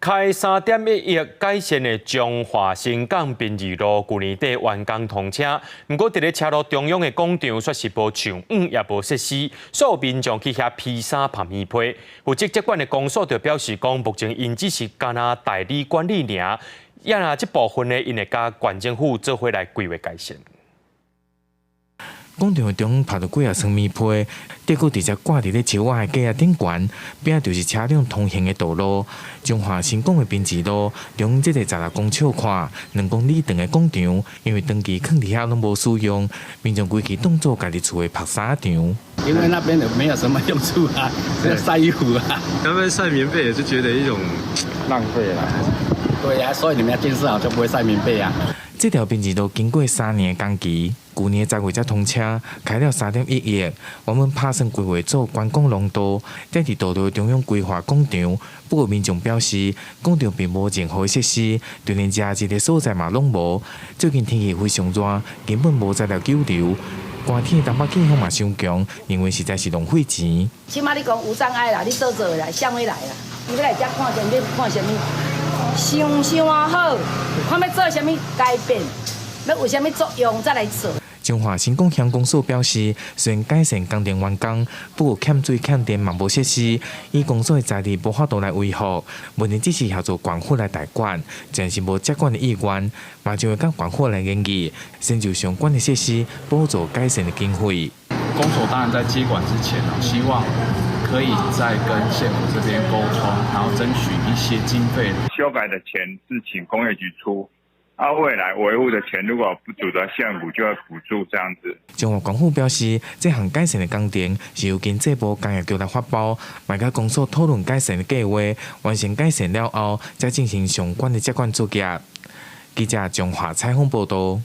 開3.1億改善的彰化新港檳二路，舊年底完工通車。毋過，佇咧車路中央的廣場，卻是無樹蔭，也無設施，所有民眾去遐披衫曬棉被。負責接管的公所就表示講，目前𪜶只是干焦代理管理爾，也若這部分呢，𪜶會佮縣政府做伙來規劃改善。廣場中曬著幾仔床棉被，結果直接掛佇咧樹仔的架仔頂懸，邊仔就是車輛通行的道路。彰化新港的檳二路，中這個16公尺寬、2公里長的廣場，因為長期囥佇遐攏無使用，民眾規氣當做家己厝的曬衫場。因為那邊沒有什麼用處啊，只有曬衣服啊。那邊曬棉被也是覺得一種浪費啦。對啊，所以你們要建設好就不會曬棉被啊。這條檳二路經過3年的工期，舊年10月才通車，開了3.1億。原本拍算規劃做觀光廊道，再佇道路中央規劃廣場。不過民眾表示，廣場並無任何設施，就連食一个所在嘛攏無。最近天氣非常熱，根本無材料久留。寒天東北季風嘛傷強，認為實在是浪費錢。起碼你講無障礙啦，你做做來，啥會來啦？伊欲來遮看啥物？看啥物？想想啊好，看欲做啥物改變，欲有啥物作用再來做。彰化新港鄉公所表示，雖然改善工程完工，不過欠水欠電嘛無設施，以公所的財力無法度來維護，目前只是協助縣府來代管，暫時無接管的意願，嘛將會佮縣府來研議，先就相關的設施補助改善的經費。公所當然在接管之前呢，希望可以再跟縣府這邊溝通，然後爭取一些經費。修改的錢是請工業局出。啊，未來維護的錢如果不足的，縣府就會補助這樣子。彰化縣府表示，這項改善的工程是由經濟部工業局來發包，嘛佮公所討論改善的計劃，完成改善了後，再進行相關的接管作業。記者彰化採訪報道。